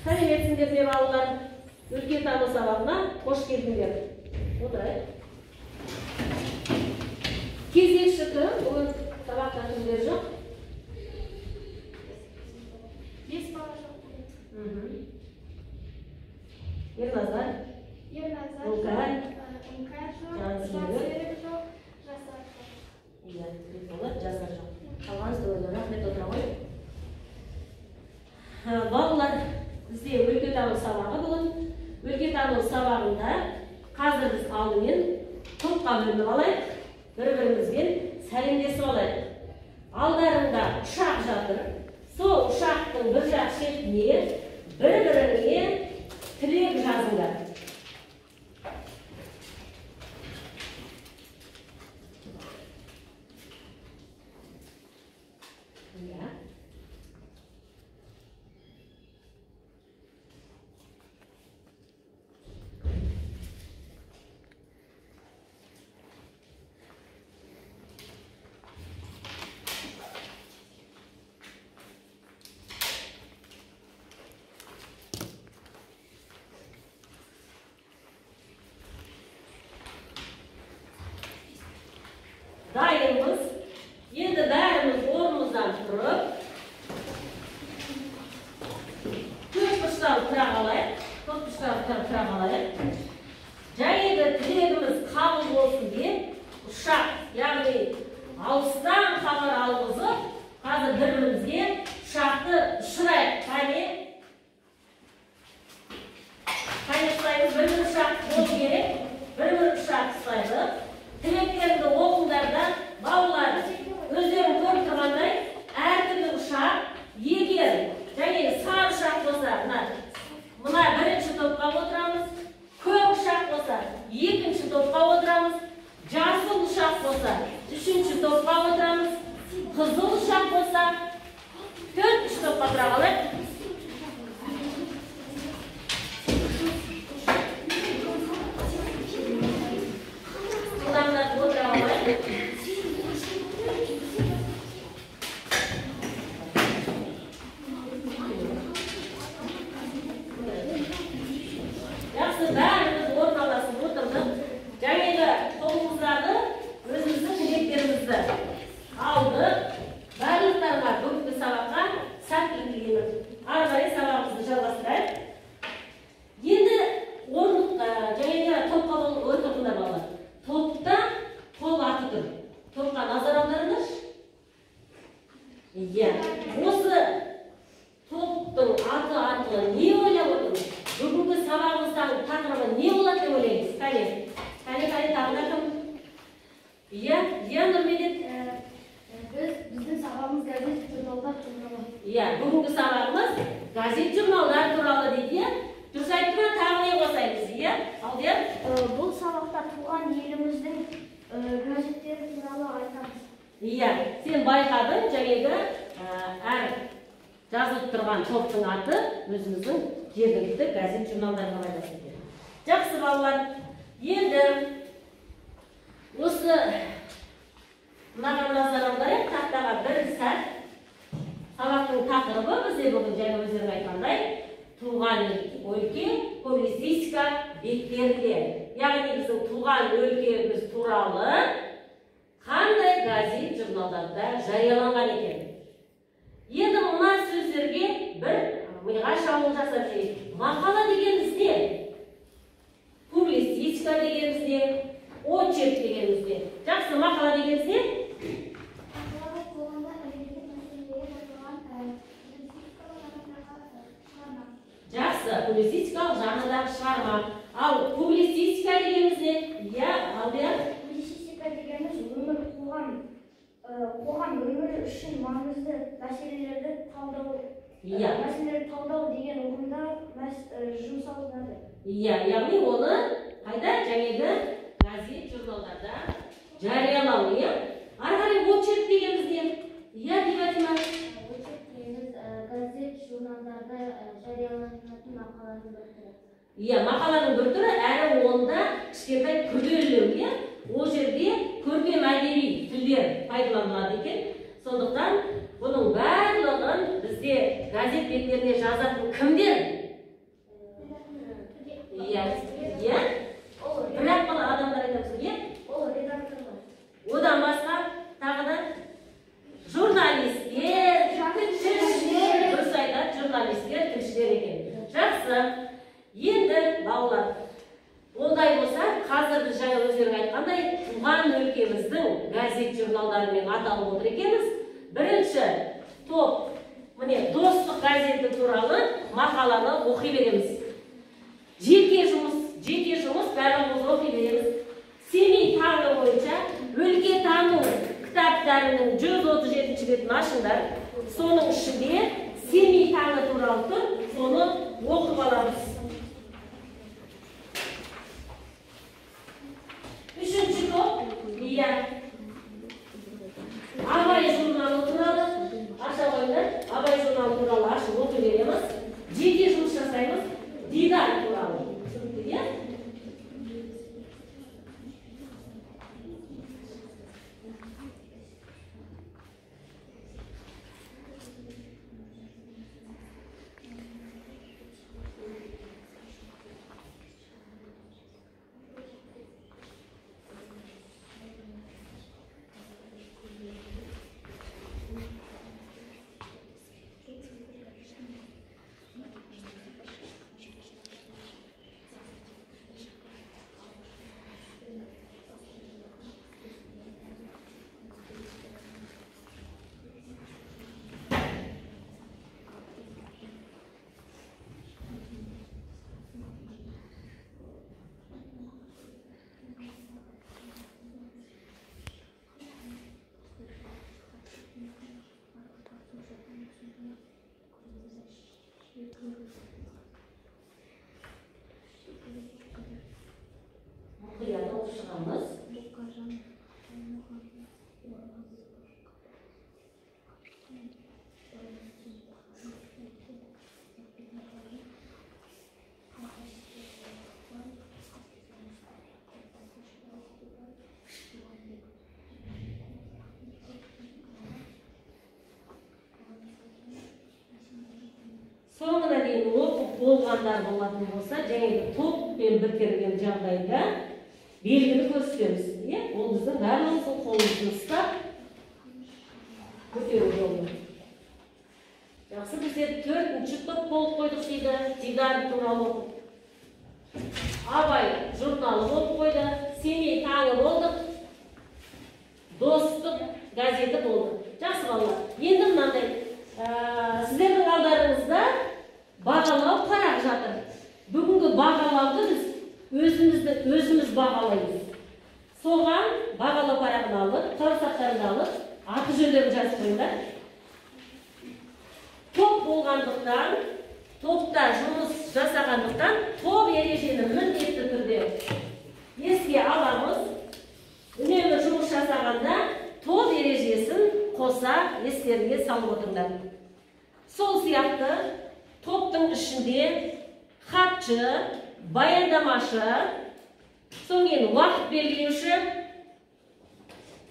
Сәлеметсіңдер ме, балалар? Өлкетану сабағына қош келдіңдер. Отырайық. Кезекші кім? Бүгін сабақта кімдер жоқ? 5 бала жоқ. Ерназар. Ерназар. Іңкәр. Іңкәр жоқ. Жансерік жоқ. Жасар жоқ. Иә, Бекболат, Жасар жоқ. Қалған студенттер, рахмет, отыра ғой. Балалар, бізде өлкетану сабағы бүгін. Өлкетану сабағында қазір біз алдымен топқа бөлініп алайық, бір-бірімізбен сәлемдесіп алайық. Алдарында ұшақ жатыр. Сол ұшақтың бір жақ шетіне бір-біріңе тілек жазыңдар. Иә. Дайынбыз. Енді бәріміз орнымыздан тұрып, төрт бұрыштан тұра қалайық. Төрт бұрыштан тұра қалайық. Және де тілегіміз қабыл болсын деп ұшақ, яғни алыстан хабар алғызып, қазір бір-бірімізге ұшақты ұшырайық. Қане? Қане ұстаймыз? Бір-бір ұшақ болу керек. Бір-бір ұшақ ұстайды. Тілектеріңді оқыңдар да, балалар, өздерің көріп тұрғандай, әртүрлі ұшақ, егер және сары ұшақ болса, мына бірінші топқа отырамыз, көк ұшақ болса, екінші топқа отырамыз, жасыл ұшақ болса, үшінші топқа отырамыз, қызыл ұшақ болса, төртінші топқа тұра қалайық. Жақсы, бәріміз орналасып отырдық. Жаңағы қолымыздағы өзіміздің тілектерімізді алдық. Барлықтарыңа бүгінгі сабаққа сәттілік тілеймін. Ары қарай сабағымызды жалғастырайық. Енді орындық, жаңағы топқа отырдыңдар, балалар. Топта топ аты тұр. Топқа назар аударыңдаршы. Иә, осы топтың аты арқылы не ойлап отырмыз? Бүгінгі сабағымыздың тақырыбы не болады деп ойлаймыз? Қане, қане, қане, тағы да кім? Иә, иә, Нұрмедет. Біздің сабағымыз газет журналдар туралы. Иә, бүгінгі сабағымыз газет журналдар туралы дейді, иә? Дұрыс айтты ма? Тағы не қосаймыз, иә? Алдияр? Бұл сабақта туған еліміздің газеттері туралы айтамыз. Иә, сен байқадың, жаңағы әр жазылып тұрған топтың аты өзіміздің жергілікті газет журналдарға байланысты екен. Жақсы, балалар, енді осы мынаған назар аударайық, тақтаға бір сәт. Сабақтың тақырыбы бізде бүгін жаңа өздерің айтқандай туған өлке публицистика беттерінде. Яғни біздің туған өлкеміз туралы қандай газет журналдарда жарияланған екен. Енді мына сөздерге бір миға шабуыл жасап жіберейік. Мақала дегеніміз не? Публицистика дегеніміз не? Очерк дегеніміз не? Жақсы, мақала дегеніміз не? Мақала қоғамда әлеуметтік мәселелерге қойылған публицистикалық жанрдағы шығарма. Жақсы, публицистикалық жанрдағы шығарма. Ал публицистика дегеніміз не? Иә, Алдияр? Публицистика дегеніміз өмір, қоғам өмірі үшін маңызды мәселелерді талдау. Иә. Мәселелерді талдау деген ұғымда жұмсалынады. Иә, яғни оны қайда? Жаңағы газет журналдарда жариялау, иә? Ары қарай очерк дегеніміз не? Иә, Бибатима? Очерк дегеніміз газет журналдарда жарияланатын мақаланың бір түрі. Иә, мақаланың бір түрі, әрі онда кішкентай күрделілеу, иә? Ол жерде көркем әдеби тілдер пайдаланылады екен. Сондықтан бұның барлығын бізде газет беттеріне жазатын кімдер? балалар. Ондай болса, қазір біз жаңа өздерің айтқандай, туған өлкеміздің газет журналдарымен аталып отыр екенбіз. Бірінші топ, міне, Достық газеті туралы мақаланы оқи береміз. Жеке жұмыс барлығымыз оқи береміз. Семей таңы бойынша өлкетану кітаптарының 137 бетін ашыңдар. Соның ішінде Семей таңы туралы тұр, соны оқып аламыз. Үшінші топ, иә, Абай журналы туралы аша қойыңдар. Абай журналы туралы ашып оқи береміз. Жеке жұмыс жасаймыз. Дидар туралы. Түсінікті, иә? Мұқият оқып шығамыз. Соңына дейін оқып болғандар болатын болса, және топпен бітірген жағдайда белгіні көрсетеміз. Иә, ол біздің барлығымыздың қолымызды ұстап көтеру жолы. Жақсы, бізде төртінші топ болып қойдық дейді. Дидар туралы оқып, Абай журналы болып қойды, Семей таңы болдық, Достық газеті болды. Жақсы балалар, енді мынандай сіздердің алдарыңызда бағалау парақ жатыр. Бүгінгі бағалауды біз өзіміз бағалаймыз. Соған бағалау парағын алып, қарсақтарыңды алып, аты жөндерін жазып қойыңдар. Топ болғандықтан, топта жұмыс жасағандықтан топ ережені міндетті түрде еске аламыз. Үнемі жұмыс жасағанда топ ережесін қоса естеріңе салып отырыңдар. Сол сияқты топтың ішінде хатшы, баяндамашы, содан кейін уақыт белгілеуші,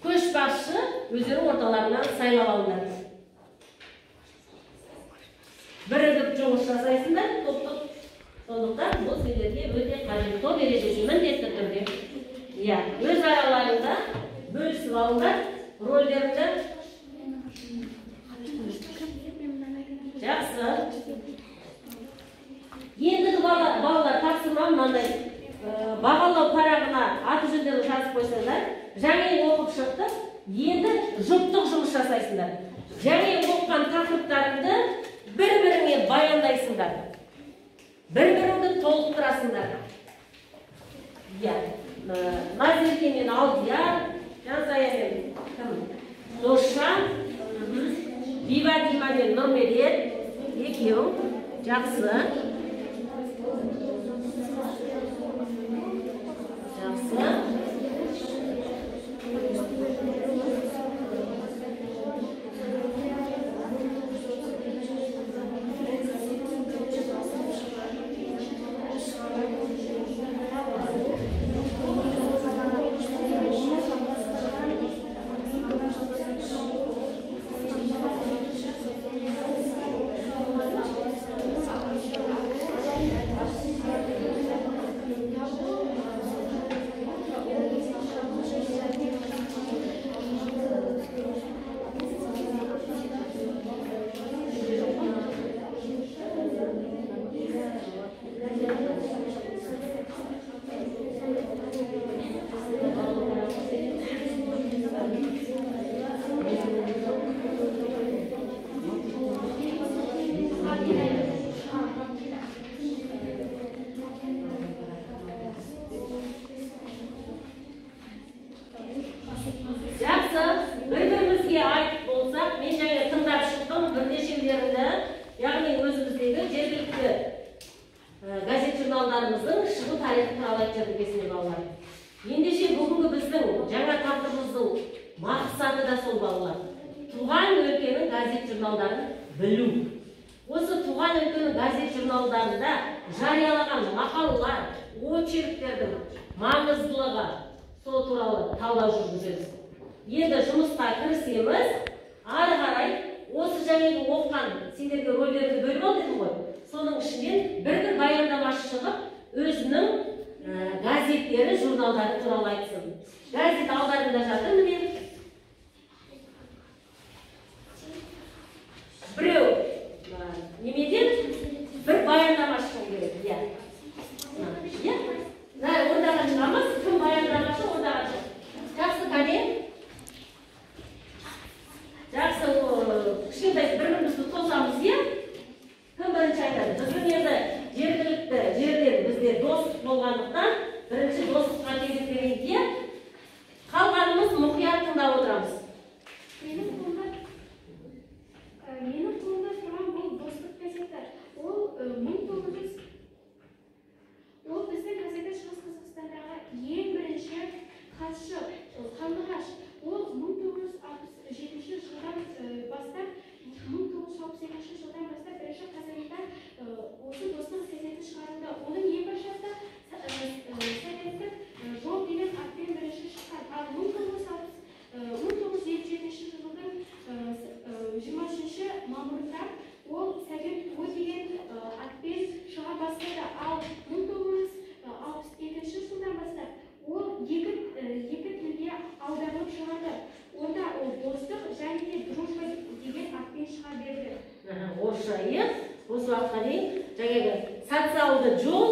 көшбасшы өздерінің орталарынан сайлап алыңдар. Бірігіп жұмыс жасайсыңдар топтық. Сондықтан бұл сендерге өте қажет. Топ ережесін міндетті түрде, иә, өз араларында бөлісіп алыңдар рөлдеріңді. Жақсы. Ендігі балалар тапсырма мынандай. Бағалау парағына аты жөндерін жазып қойсаңдар, жаңа оқып шықтық, енді жұптық жұмыс жасайсыңдар. Жаңа оқыған тақырыптарыңды бір-біріңе баяндайсыңдар. Бір-біріңді толықтырасыңдар. Иә, Назерке мен Алдияр, Жансая мен Досжан, Бибадима мен Нұрмедет, екеу. Жақсы. Жақсы. журналдарымыздың шығу тарихы туралы айтып жатыр екенсіңдер балалар. Ендеше бүгінгі біздің жаңа тақырыбымыздың мақсаты да сол балалар. Туған өлкенің газет журналдарын білу. Осы туған өлкенің газет журналдарында жариялаған мақалалар, очерктердің маңыздылығы сол туралы талдау жүргіземіз. Енді жұмысқа кірісеміз. Ары қарай осы жаңағы оқыған сендерге рөлдерді бөліп ал дедім ғой. Соның ішінен бір-бір баяндамашы шығып, өзінің газеттері, журналдары туралы айтсын. Газет алдарында жатыр міне. Біреу немеден бір баяндамашы шығу керек. Иә. Иә. Ортаға шығамыз. Кім баяндамашы, ортаға шығ. Жақсы, қане. Жақсы, кішкентай бір-бірімізді тосамыз, иә? Кім бірінші айтады? Біздің енді жергілікті жерден бізде достық болғандықтан бірінші достыққа кезек берейік, иә? Қалғанымыз мұқият тыңдап отырамыз. Менің қолымда тұрған бұл Достық газеті. Ол ол біздің газеті Шығыс Қазақстандағы ең бірінші хатшы Қандығаш. Ол 1967 жылдан бастап 1962 жылдан бастап бірінші қазанда осы Достық газеті шығарылды. Оның ең бірінші аты Советтік жол деген атпен бірінші шыққан. Ал 1957 жылдың 23 мамырында ол Совет туы деген атпен шыға бастады. Ал 1962 жылдан бастап ол екі тілге аударылып шығады. Онда ол Достық және де Дружба деген атпен шыға берді. Орысша, иә? Осы уақытқа дейін жаңағы социалды жол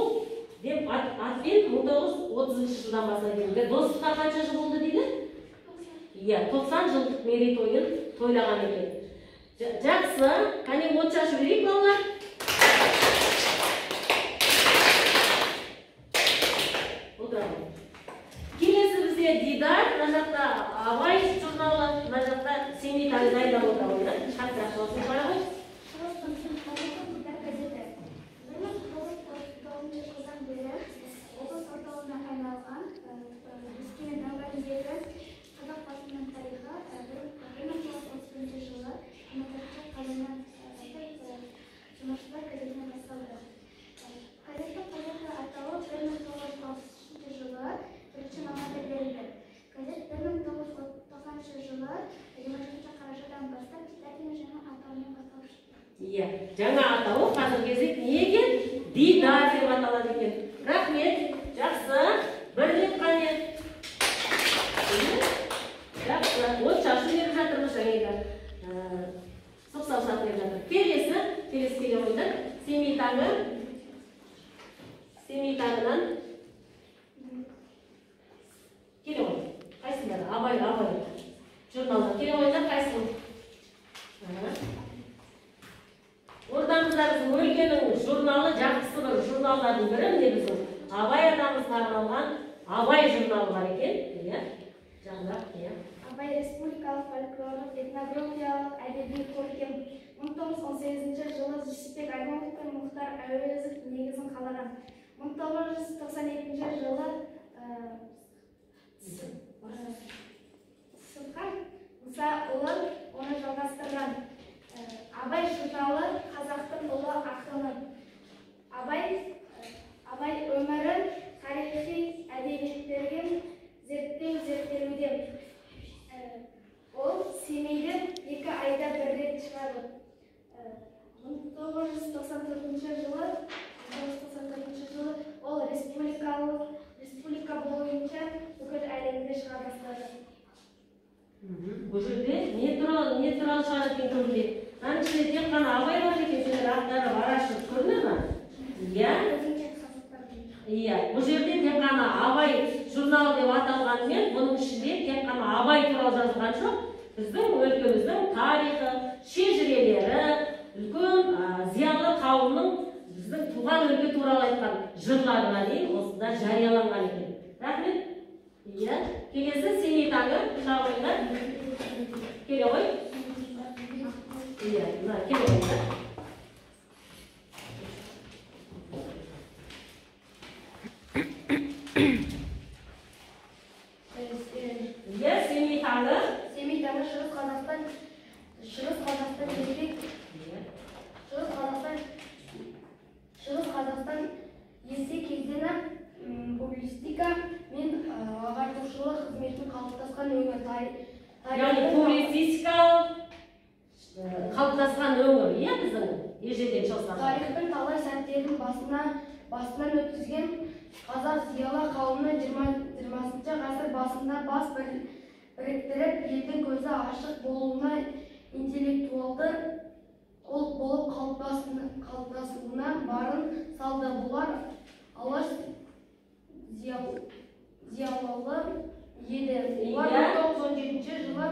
деп атпен 1930 жылдан бастап келді. Достыққа қанша жыл болды дейді? Иә, 90 жылдық мерейтойын тойлаған екен. Жақсы, қане от шашып берейік балалар. Отырамын. Келесі бізде Дидар, мына жақта Абай журналы, мына жақта Семей таңы дайындап отырамын. Қаттырақ болсын қоя ғой. Шығыс Қазақстан облысы Дидар газеті. 1939 жылдан бері облыс орталығына айналған Өскемен таңы газеті қазақ басының тарихы 1931 жылы 24 қазаннан бастап Жұмысшылар газетінен басталды. Газеттің қазақша атауы 1963 жылы 1 мамырда берілді. Газет 1990 жылы 24 қарашадан бастап Дидар деген жаңа атаумен басталып шықты. Иә, жаңа атауы қазіргі кезде не екен? Дидар деп аталады екен. Рахмет, жақсы. Бірлік қане. Жақсы, от шашу беріп жатырмыз жаңағы. Сұқ саусақ беріп жатыр. Келесі, келесі келе қойды. Семей таңы. Семей таңынан келе қой. Қайсыңдар? Абай, Абай. Журналдан келе қойыңдар, қайсың? Ортамызда біздің өлкенің журналы, жақсы бір журналдардың бірі міне біздің Абай атамызға арналған Абай журналы бар екен. Иә. Жақынырақ, иә. Абай республикалық фольклорлық этнографиялық әдеби көркем 1918 жылы Жүсіпбек Аймауытов пен Мұхтар Әуезов негізін қалаған. 1992 жылы Сұлтан Мұсаұлы оны жалғастырған. Абай журналы қазақтың ұлы ақыны. Абай өмірін тарихи әдебиеттерге зерттеу зерттелуде. Ол Семейден 2 айда бір рет шығады. 1994 жылы ол республика бойынша бүкіл әлемде шыға бастады. Бұл жерде не туралы шығарады екен көбінде? Мынаның ішінде тек қана Абай бар екен, сендер аттары бар ашып көріне ме? Иә. Иә, бұл жерде тек қана Абай журналы деп аталғанымен, бұның ішінде тек қана Абай туралы жазылған жоқ. Біздің өлкеміздің тарихы, шежірелері, үлкен зиялы қауымның біздің туған өлке туралы айтқан жырларына дейін осында жарияланған екен. Рахмет. Иә, келесі Семей таңы, шыға қойыңдар. Келе ғой. Иә, мына келе қойыңдар. Иә, Семей таңы. Семей таңы Шығыс Қазақстан ертек. Шығыс Қазақстан ерте кезден-ақ публистика мен ағартушылық қызметін қалыптасқан өңір. Яғни публистикалық қалыптасқан өңір, иә, біздің ежелден Шығыс Қазақстан. Тарихтың талай сәттерін басынан өткізген қазақ зиялы қауымы 20-шы ғасыр басында бас біріктіріп, елдің көзі ашық болуына, интеллектуалды ұлт болып қалыптасуына барын салды. Бұлар алаш зиялылары еді. Олар 1917 жылы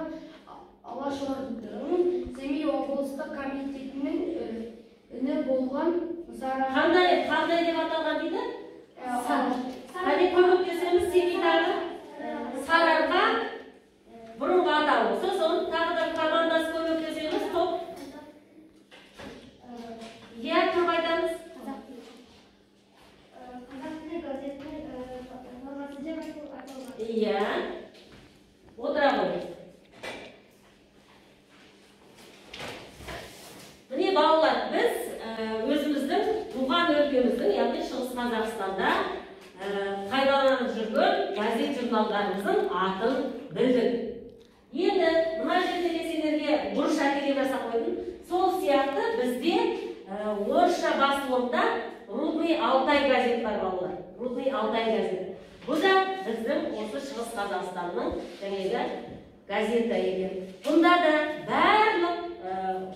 Алашорданың Семей облыстық комитетінің үні болған Қандай деп аталған дейді? Қане көмектесеміз, Семей таңы, Сарыарқа бұрынғы атауы. Сосын тағы да командасы көмектесеміз, топ. Иә, тұрып айтамыз. Қазақ тілі газетінің жалғасы деп аталған. Иә, отыра ғой. Міне балалар, біз өзіміздің туған өлкеміздің, яғни Шығыс Қазақстанда пайдаланып жүрген газет журналдарымыздың атын білдік. Енді мына жерде де сендерге бұрыш әкеле жасап қойдым. Сол сияқты бізде орысша басылымда Рудный Алтай газеті бар, балалар. Рудный Алтай газеті. Бұл да біздің осы Шығыс Қазақстанның жаңағы газеті екен. Бұнда да барлық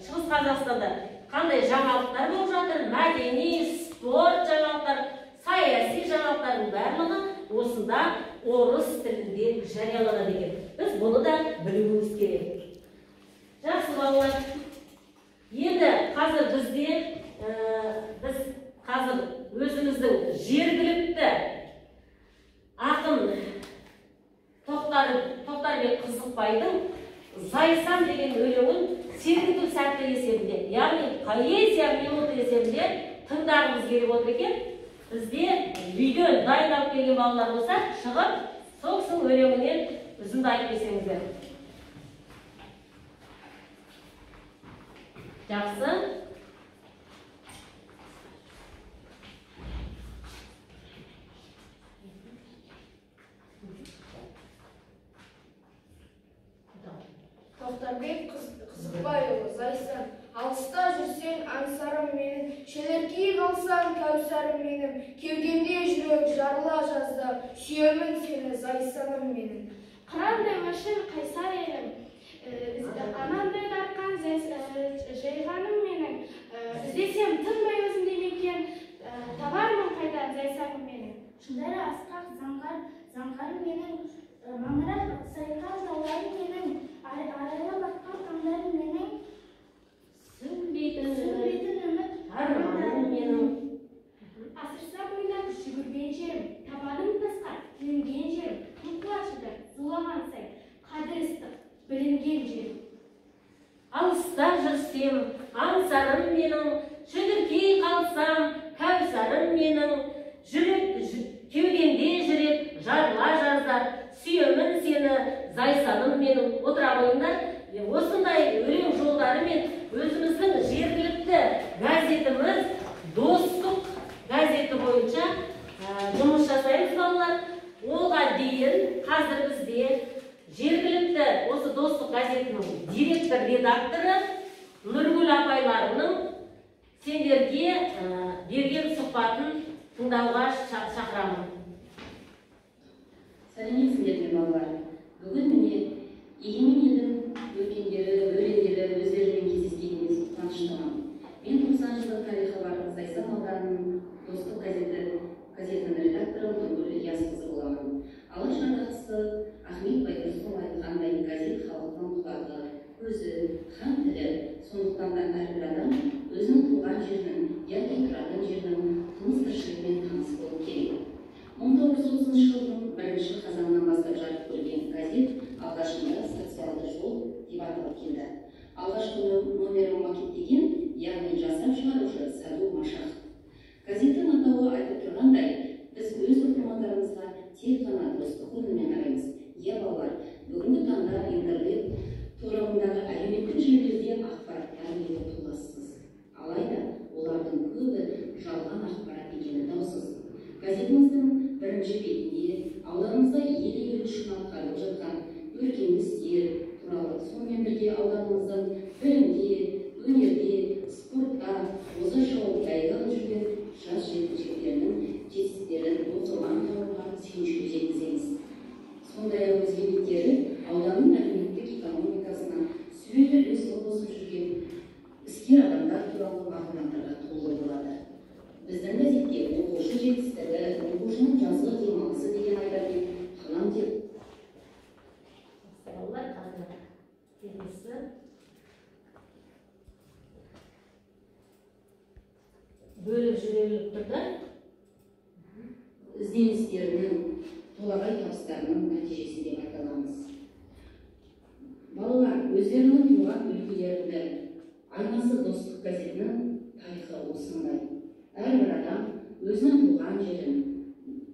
Шығыс Қазақстанда қандай жаңалықтар болып жатыр, мәдени, спорт жаңалықтар, саяси жаңалықтардың барлығы осында орыс тілінде жарияланады екен. Біз бұны да білуіміз керек. Жақсы, балалар. Енді қазір бізде біз қазір өзіміздің жергілікті ақын Тоқтарбек Қызықбайдың Зайсан деген өлеңін сергіту сәті есебінде, яғни поэзия минуты есебінде тыңдағымыз келіп отыр екен. Бізде үйден дайындалып келген балалар болса, шығып, сол кісінің өлеңінен үзінді айтып берсеңіздер. Жақсы. Тоқтарбек Қызықбайұлы, Зайсан. Алыста жүрсең аңсарым менің, шелеркей қалсаң кәусарым менің, кеудемде жүрек жарыла жаздап, сүйемін сені, Зайсаным менің. Қырандай өршіл қайсар елім, анандай дарқан жайғаным менің, іздесем тынбай өзімде мекен, табармын қайдан Зайсаным менің. Шыңдары асқақ заңғарым менің, маңырақ сайқал тауларым менің, арайлап атқан таңдарым менің, сөнбейтін үміт арманым менің. Асырса бойынан жүгірген жерім, табаным тасқа тілінген жерім, мұқлашыды зулаған сай, қадір ыстық білінген жерім. Алыста жүрсем аңсарым менің, шүлдіркей қалсам кәусарым менің, жүрек кеудемде жүрек жарыла жаздап, сүйемін сені, Зайсаным менің. Отыра қойыңдар. Осындай өлең жолдарымен өзіміздің жергілікті газетіміз Достық газеті бойынша жұмыс жасаймыз, балалар. Оған дейін қазір бізде жергілікті осы Достық газетінің директор редакторы Нұргүл апайларының сендерге берген сұхбатын тыңдауға шақырамын. Сәлеметсіздер ме, балалар? Бүгін міне егемен елдің өркендері, өрендері өздерімен кездескеніне қуаныштымын. Мен 90 жылдық тарихы бар Зайсан ауданының Достық газетінің редакторы Нұргүл Ильясқызы боламын. Алаш ардақтысы Ахмет Байтұрсынов айтқандай, газет халықтың құлағы, көзі, һәм тілі. Сондықтан да әрбір адам өзінің туған жерінің, яки тұратын жерінің тыныс-тіршілігімен таныс болу керек. 1930 жылдың 1 қазанынан бастап жарық көрген газет алғашында социалды жол деп аталып келді. Алғашқы номерін макеттеген, яғни жасап шығарушы Саду Машах. Тек қана достық көңілмен қараймыз. Иә, балалар, бүгінгі таңда интернет торабындағы әлеуметтік желілерде ақпараттар легі толассыз. Алайда олардың көбі жалған ақпарат екені даусыз. Газетіміздің бірінші бетінде ауданымызда ел игілігі үшін атқарылып жатқан өркенді істер туралы, сонымен бірге ауданымыздың білімде, өнерде, спортта оза шауып бәйге алып жүрген жас жеткіншектерінің жетістіктерін оқырман қауымға сүйіншілеп жеткіземіз. Сондай-ақ өзге беттері ауданның әлеуметтік экономикасына сүбелі үлес қосып жүрген іскер адамдар туралы мағлұматтарға толы болады. Біздің газетте оқушы жетістігі, оқушының жазғы демалысы деген айдармен қалам деп. Балалар, қазір келесі бөліп жіберіліп тұрды. Ізденістерінің, толағай табыстарының нәтижесі деп айта аламыз. Балалар, өздерінің туған өлкелерінде айнасы Достық газетінің тарихы осындай. Әрбір адам өзінің туған жерін,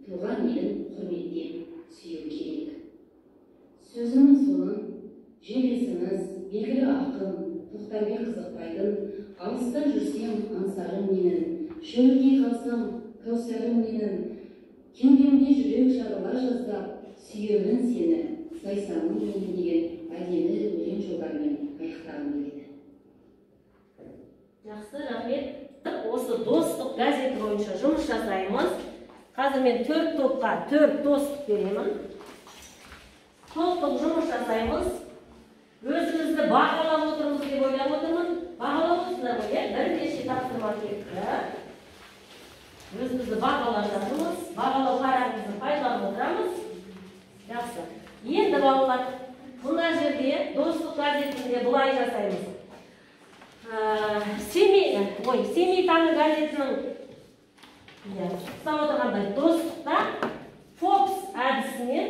туған елін құрметтеп сүю керек. Сөзінің соңын жерлесіміз, белгілі ақын Тоқтарбек Қызықбайдың «Алыста жүрсем аңсарым менің, шөлге қалсам кәусарым менің, кеудемде жүрек жарыла жаздап, сүйемін сені, зайсаным менің» деген әдемі өлең жолдарымен аяқтағым келеді. Жақсы, рахмет. Осы Достық газеті бойынша жұмыс жасаймыз. Қазір мен 4 топқа 4 достық беремін. Топтық жұмыс жасаймыз. Өзімізді бағалап отырмыз деп ойлап отырмын. Бағалап отырсыздар ғой, иә? Бірнеше тапсырма кетті. Өзімізді бағалап жатырмыз. Бағалау парағымызды пайдаланып отырамыз. Жақсы. Енді балалар, мына жерде Достық газетінде былай жасаймыз. Семей таңы газетінің ұстап отырғандай Достықта Фокс әдісімен,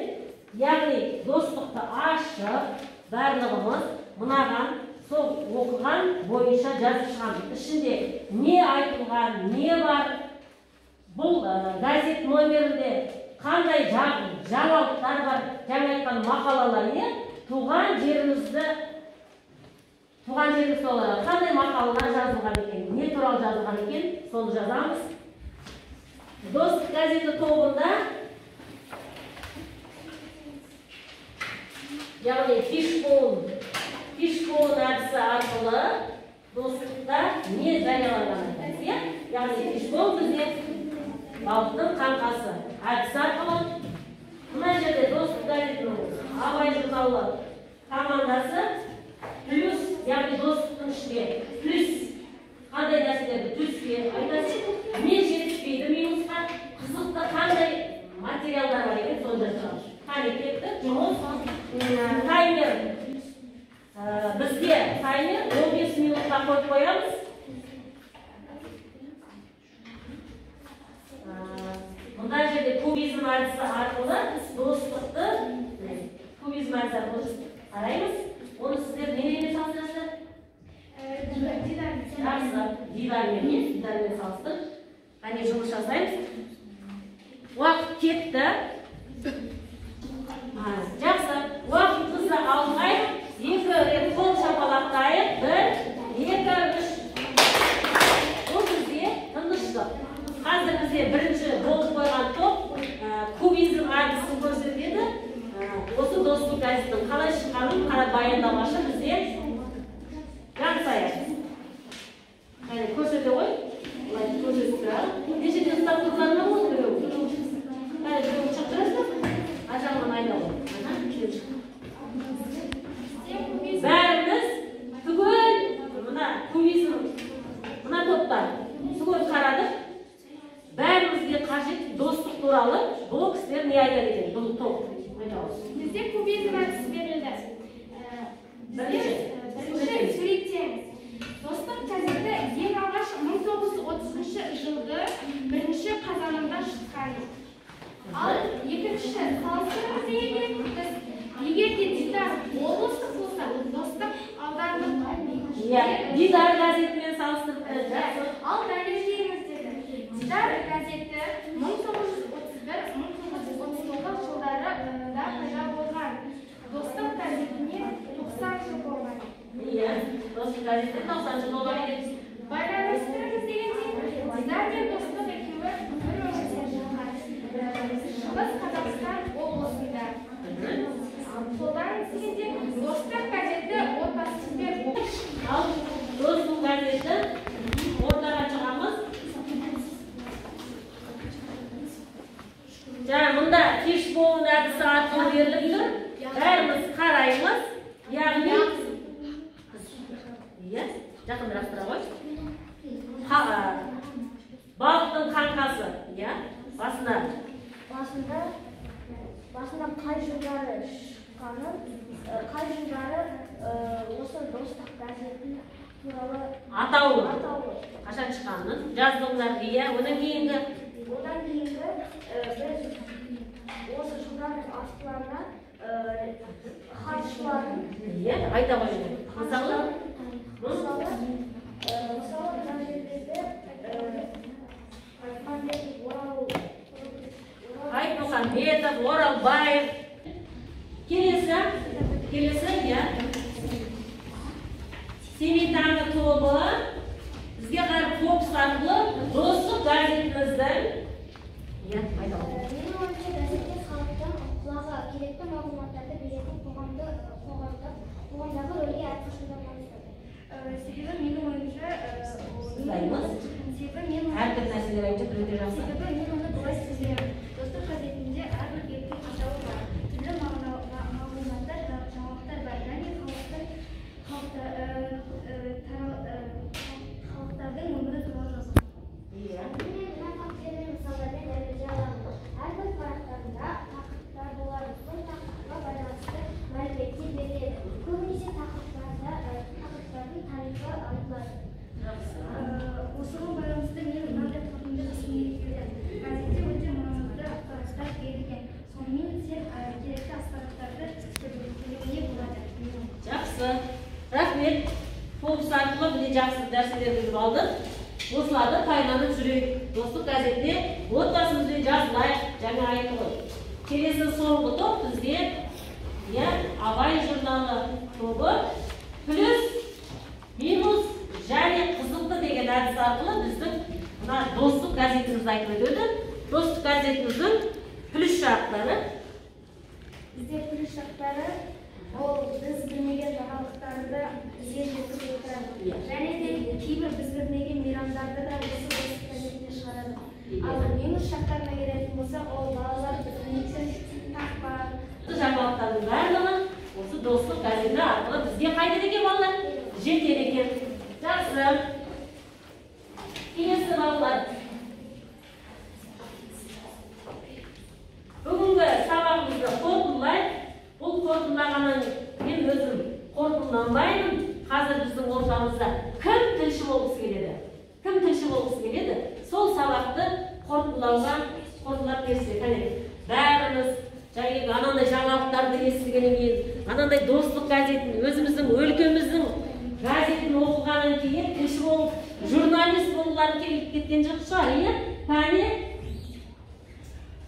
яғни Достықты ашып, барлығымыз мынаған сол оқыған бойынша жазып шығамыз. Ішінде не айтылған, не бар, бұл газет номерінде қандай жаңалықтар бар, жаңа айтқан мақалалар, не туған жерімізді, туған жеріміз туралы қандай мақалалар жазылған екен, не туралы жазылған екен, соны жазамыз. Достық газеті тобында, яғни фишбоун әдісі арқылы Достықта не жарияланған айтамыз, иә? Яғни фишбоун бізде балықтың қаңқасы әдісі арқылы. Мына жерде Достық газетінің Абай журналы командасы плюс, яғни Достықтың ішінде плюс қандай нәрселерді плюске айтасыз, не жетіспейді минусқа, қызықты қандай материалдар бар екен, соны жазамыз. Қане, кеттік, жұмыс. Таймер. Бізге таймер 15 минутқа қойып қоямыз. Мына жерде кубизм әдісі арқылы Достықты кубизм әдісі арқылы қараймыз. Оны сіздер немен салыстырасыздар? Жақсы, дидармен, дидармен салыстырып. Қане, жұмыс жасаймыз. Уақыт кетті. Жақсы, уақытымызды алмайық. 2 рет қол шапалақтайық. 1, 2, 3. Бұл бізде тыныштық. Қазір бізде бірінші болып қойған топ кубизм әдісін көрсетеді. Осы Достық газетінің қалай шыққанын қарап баяндамашы бізде Жансая. Қане, көрсете ғой. Былай көрсетіп тұрады. Нешеден ұстап тұрғанына болды біреу? Қане, біреуін шықтырасыздар? Ар жағынан айда ғой. Бәріміз түгел мына кубизм, мына топтар түгел қарадық. Бәрімізге қажет Достық туралы бұл кісілер не айтады екен? Бұл топ. Бізде кубизм әдісі берілді. Бірінші суреттеңіз. Достық газеті ең алғаш 1930 жылды 1 қазанында шыққан. Ал екінші салыстырыңыз деген біз егер де Дидар облыстық болса, Достық аудандық. Иә, Дидар газетімен салыстырып. Ал дәлелдеңіз деді. Дидар газеті 1931-1939 газеті 90 жыл болған екен. Байланыстырыңыз дегенде, Дидар мен Достық екеуі бір өңірден шыққан. Шығыс Қазақстан облысында. Қолданыңыз дегенде, Достық газеті отбасымызбен. Ал Достық газеті ортаға шығамыз. Жаңа мында фишбоун әдісі арқылы беріліп тұр. Бәріміз қараймыз. Яғни иә, жақынырақ тұра ғой. Балықтың қаңқасы, иә, басында. Басында қай жылдары шыққаны, қай жылдары осы Достық газеті туралы атауы. Қашан шыққанын жаздыңдар, иә, одан кейінгі. Одан кейінгі біз осы жылдардың астыларына хатшыларын иә, айта қойыңыз. Мысалы, мына жерлерде Айтмұхамбетов, Оралбаев. Келесі, келесі, иә. Семей таңы тобы бізге қарап фокус арқылы Достық газетіміздің иә, айта қойыңыз. Менің ойымша, газетте халықтың құлағы керекті мағлұматтарды беретін қоғамдағы рөлге әрқашанда маңызды. Себебі менің ойымша, әртүрлі нәрселер айтып жатыр, өте жақсы. Себебі мен оны былай түсінемін. Достық газетінде әрбір беттің атауы бар, түрлі мағлұматтар, жаңалықтар бар және халықтардың өмірі туралы жазылған. Иә. Мен мына фактілер мен мысалдармен дәлелдей аламын. Әрбір парақтарында тақырыптар болады. Сол тақырыпқа байланысты мәліметтер беріледі. Көбінесе тақырыптардың тарихы айтылады. Осыған байланысты мен мынандай қорытынды жасағым келеді. Газетте өте маңызды ақпараттар берілген. Сонымен сен керекті ақпараттарды білуіне болады. Жақсы. Рахмет. Фокус арқылы міне жақсы дәрістер біліп алдық. Осыларды пайдаланып жүрейік. Достық газетіне отбасымызбен жазылайық. Жаңа айтты ғой. Келесі соңғы топ бізде иә, Абай журналы тобы плюс, минус және қызықты деген әдіс арқылы біздің мына Достық газетімізді айтып өтеді. Достық газетіміздің плюс жақтары. Бізде плюс жақтары ол біз білмеген жаңалықтарды бізге жеткізіп отырады. Және де кейбір біз білмеген мейрамдарды да осы Достық газетіне шығарады. Ал минус жақтарына келетін болсақ, ол балалар білмейтін тақпа. Жаңалықтардың барлығы осы Достық газеті арқылы бізге қайтеді екен балалар? Жетеді екен. Жақсы. Келесі балалар. Бүгінгі сабағымызды қорытындылайық. Бұл қорытындылағаннан мен өзім қорытындыланбаймын. Қазір біздің ортамызда кім тілші болғысы келеді? Кім тілші болғысы келеді? Сол сабақты қорытындылауға қорытындылап берсе, кәне бәріміз жаңағы анандай жаңалықтарды естігеннен кейін, анандай Достық газетін, өзіміздің өлкеміздің газетін оқығаннан кейін тілші болып, журналист болғылары келіп кеткен жоқ шығар, иә? Кәне,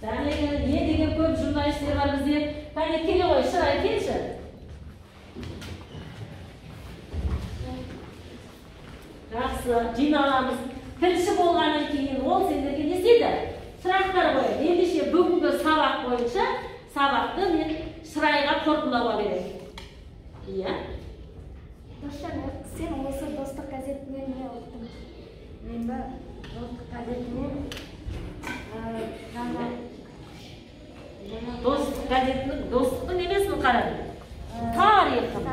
кәне, не деген көп журналистер бар бізде. Кәне, келе ғой, Шырай, келші. Жақсы, жиналамыз. Тілші болғаннан кейін ол сендерге не істейді? Сұрақтар қояды. Ендеше бүгінгі сабақ бойынша сабақты мен Шырайға қорытындылауға беремін. Иә. Досжан, сен осы Достық газетінен не ұқтың? Мен бе Достық газетінен Достық газетінің Достықтың немесін қарадың? Тарихын.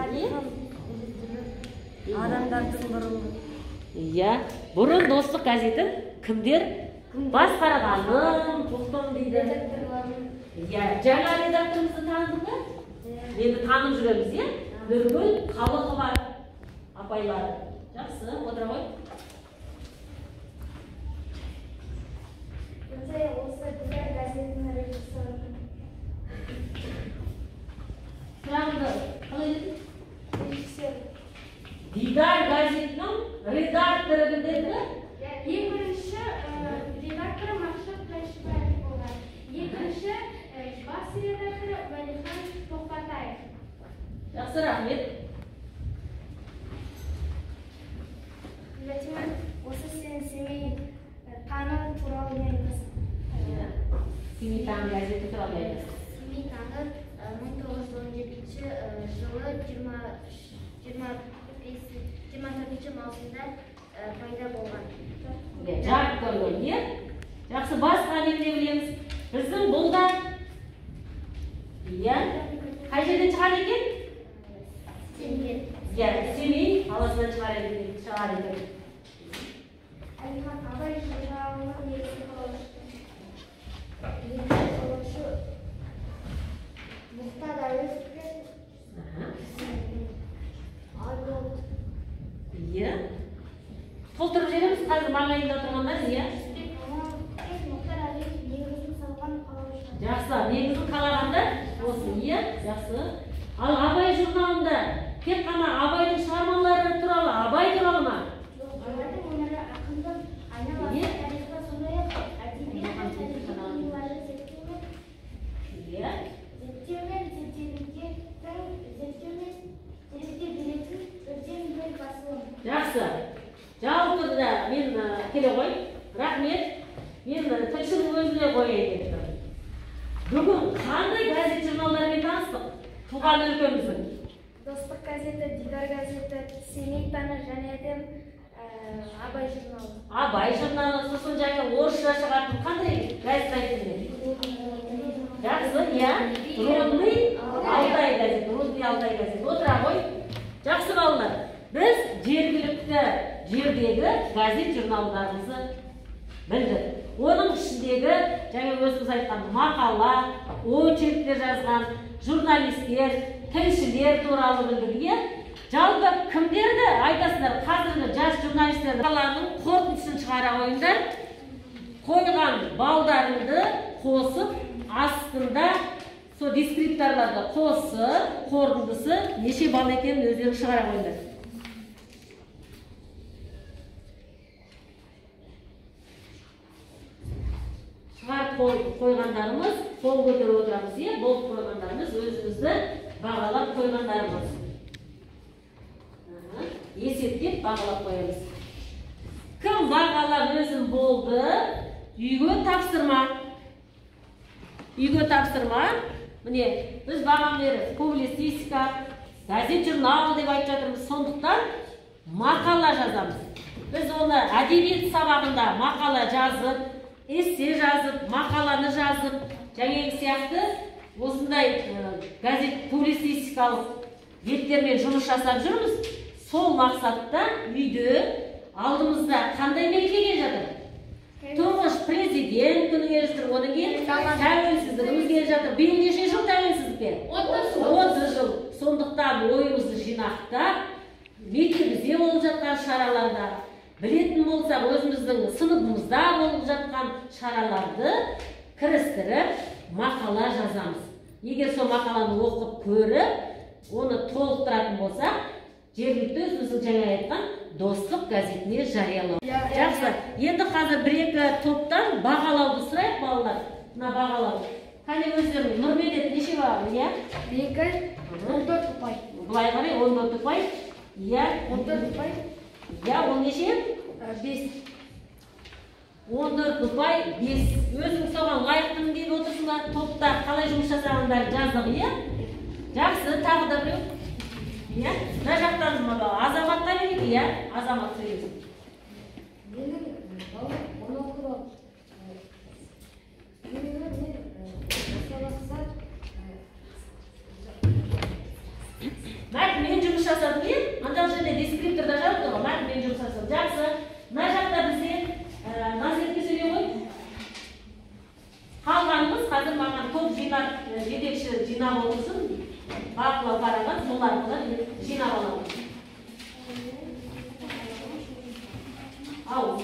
Адамдардың бұрынғы. Иә, бұрын Достық газетін кімдер басқарғанын ұқтым дейді. Иә, жаңа редакторымызды таныдың ба? Енді танып жүреміз, иә? Нұргүл Қалықова апайлары. Жақсы, отыра ғой. Бізде осы Дидар газетінің режиссері. Сұрағымды қалай дедің? Режиссер. Дидар газетінің редакторы кім деді? Ең бірінші редакторы Мақшат Қайшыбаев болған. Екінші бас редакторы Уәлихан Тоқпатаев. Жақсы, рахмет. Семей таңы газеті туралы айтасыз. Семей таңы 1917 жылы 24 маусымда пайда болған. Жарық көрген, иә? Жақсы, басқа не білеміз? Біздің бұл да, иә, қай жерден шығады екен? Иә, Семей қаласынан шығады екен. Әлихан Абай журналының негізін қалаушы. Мұхтар Әуезов пен Арнольд. Иә. Толтырып жібереміз қазір маңайында отырғандар, иә? Мұхтар Әуезов негізін салған қалаушы. Жақсы, негізін қалағандар осы, иә? Жақсы. Ал Абай журналында тек қана Абайдың шығармалары туралы, Абай туралы ма? Жоқ, Абайдың өмірі, ақындық айналасы, тарихы, сондай-ақ әдебиет пен тарихи туындыларды зерттеу мен зерттеуге тың зерттеу мен зерттеу беретін бірден-бір басылым. Жақсы. Жалпы да мен келе ғой. Рахмет. Мен тілшінің өзіне қояйын деп тұрмын. Бүгін қандай газет журналдармен таныстық? Туған өлкеміздің. Достық газеті, Дидар газеті, Семей таңы және де Абай журналы. Абай журналы, сосын және орысша шығатын қандай газет айттым мен? Жақсы, иә. Рудный Алтай газеті, Рудный Алтай газеті. Отыра ғой. Жақсы балалар. Біз жергілікті жердегі газет журналдарымызды білдік. Оның ішіндегі жаңа өзіміз айтқан мақала, очерктер жазған журналистер, тілшілер туралы білдік, иә? Жалпы кімдерді айтасыздар? Қазіргі жас журналистерді мақаланың қорытындысын шығара қойыңдар. Қойған балдарыңды қосып, астында сол дескрипторларды қосып, қорытындысы неше балл екенін өздерің шығара қойыңдар. Шығарып қойғандарымыз, қол көтеріп отырамыз, иә, болып қойғандарымыз, өзімізді бағалап қойғандарымыз. Есептеп бағалап қоямыз. Кім бағалап өзім болды, үйге тапсырма. Үйге тапсырма. Міне, біз бағам беріп, публицистика, газет журнал деп айтып жатырмыз. Сондықтан мақала жазамыз. Біз оны әдебиет сабағында мақала жазып, эссе жазып, мақаланы жазып, жаңағы сияқты осындай газет публицистикалық беттермен жұмыс жасап жүрміз. Сол мақсатта үйде алдымызда қандай мереке келе жатыр? Тұңғыш президент күні келе жатыр, одан кейін тәуелсіздігіміз келе жатыр. Биыл неше жыл тәуелсіздікке? 30 жыл. Сондықтан ойымызды жинақтап, мектебімізде болып жатқан шараларда, білетін болсақ, өзіміздің сыныбымызда болып жатқан шараларды кірістіріп, мақала жазамыз. Егер сол мақаланы оқып көріп, оны толықтыратын болсақ, жергілікті өзіміздің жаңа айтқан Достық газетіне жариялау. Жақсы. Енді қазір бір-екі топтан бағалауды сұрайық, балалар. Мына бағалау. Қане өздерің, Нұрмедет неше балл, иә? 2, 14 ұпай. Былай қарай 14 ұпай. Иә, 14 ұпай. Иә, ол неше? 5. 14 ұпай, 5. Өзің соған лайықтымын деп отырсың ба? Топта қалай жұмыс жасағандарын жаздық, иә? Жақсы, тағы да біреу. Иә, мына жақтан Азаматқа берейік, иә? Азамат сөйлесін. Менің балам 16 балл. Себебі мен сабақта мәтінмен жұмыс жасадым, иә? Анда жерде дескрипторда жазып тұр ғой, мәтінмен жұмыс жасадым. Жақсы. Мына жақта бізде Назерке сөйлей ғой. Қалғанымыз қазір маған топ жинап, жетекші жинап отырсын. Бақылау қараған, сол арқылы жинап аламыз. Ау.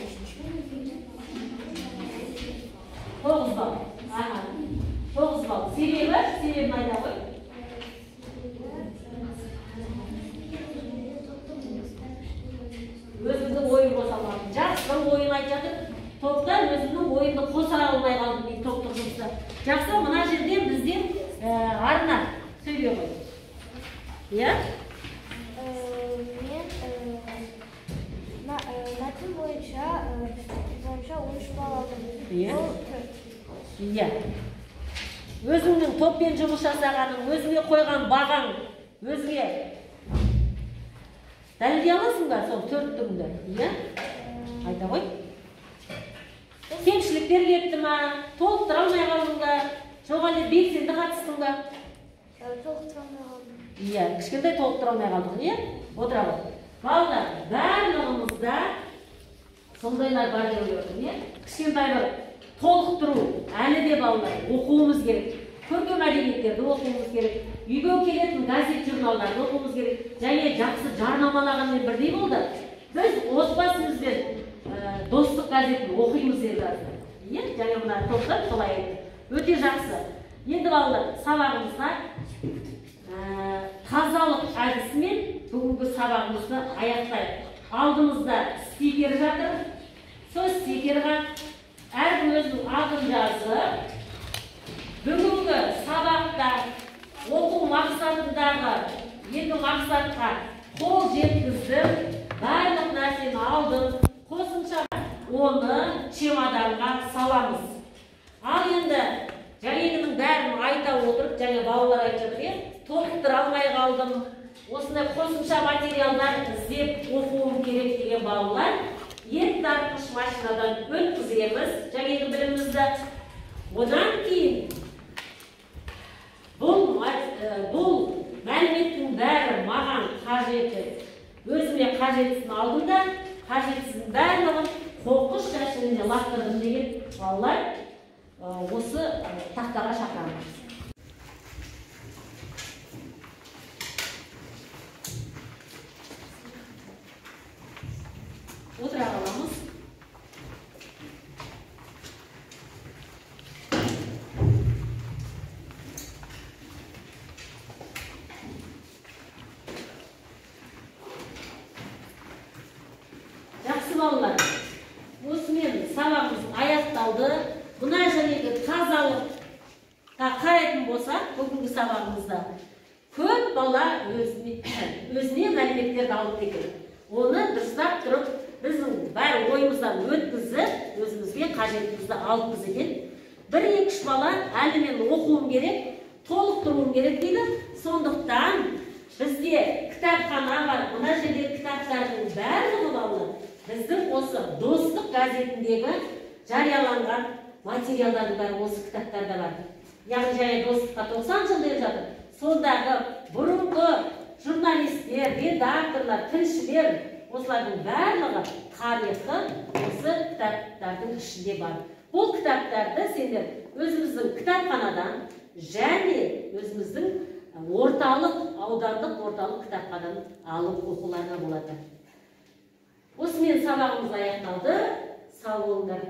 9 балл. Аха. 9 балл. Себебі, себебін айта ғой. Өзімнің ойым қоса алмадым. Жақсы, ойын айтып жатыр. Топта өзімнің ойымды қоса алмай қалдым мен топтық жұмыста. Жақсы, мына жерде бізден Арна сөйлей ғой. Иә? Мен мәтін бойынша 13 балл алдым. Иә. Ол 4. Иә. Өзіңнің топпен жұмыс жасағаның, өзіңе қойған бағаң, өзіңе дәлелдей аласың ба сол 4-тігіңді? Иә? Айта ғой. Кемшіліктер кетті ма? Толықтыра алмай қалдың ба? Жоқ әлде белсенді қатыстың ба? Толықтыра алмай қалдым. Иә, кішкентай толықтыра алмай қалдық, иә? Отыра ғой. Балалар, барлығымызда сондайлар бар деп ойлап отырмын, иә? Кішкентай бір толықтыру әлі де балалар оқуымыз керек. Көркем әдебиеттерді оқуымыз керек. Үйге келетін газет, журналдарды оқуымыз керек. Және жақсы жарнамалағанмен бірдей болды. Біз отбасымызбен Достық газетін оқимыз енді. Иә, және мына топтар солай айтты. Өте жақсы. Енді балалар, сабағымызға тазалық әдісімен бүгінгі сабағымызды аяқтайық. Алдымызда стикер жатыр. Сол стикерға әркім өзінің атын жазып, бүгінгі сабақта оқу мақсатындағы екі мақсатқа қол жеткіздім, барлық нәрсені алдым, қосымша оны чемоданға саламыз. Ал енді жаңағының бәрін айта отырып, жаңа балалар айтып жатыр, толықтыра алмай қалдым, осындай қосымша материалдар іздеп оқуым керек деген балалар ет тартқыш машинадан өткіземіз жаңағы білімімізді. Одан кейін бұл мәліметтің бәрі маған қажеті, өзіме қажеттісін алдым да, қажетсіздің барлығын қоқыс жәшігіне лақтырдым деген балалар осы тақтаға шақырамыз. Отыра қаламыз. Жақсы балалар, осымен сабағымыз аяқталды. Мына жәнегі тазалыққа қарайтын болсақ, бүгінгі сабағымызда көп бала өзіне мәліметтерді алып екен. Оны дұрыстап тұрып, біздің бәрі ойымыздан өткізіп, өзімізге қажеттімізді алыппыз екен. 1-2-3 бала әлі мен оқуым керек, толықтыруым керек дейді. Сондықтан бізде кітапхана бар. Мына жерде кітаптардың барлығы балалар біздің осы Достық газетіндегі жарияланған материалдардың бәрі осы кітаптарда бар. Яғни және Достыққа 90 жыл деп жатыр. Сондағы бұрынғы журналистер, редакторлар, тілшілер, осылардың барлығы тарихы осы кітаптардың ішінде бар. Бұл кітаптарды сендер өзіміздің кітапханадан және өзіміздің орталық, аудандық орталық кітапханадан алып оқуларына болады. Осымен сабағымыз аяқталды. Сау болыңдар.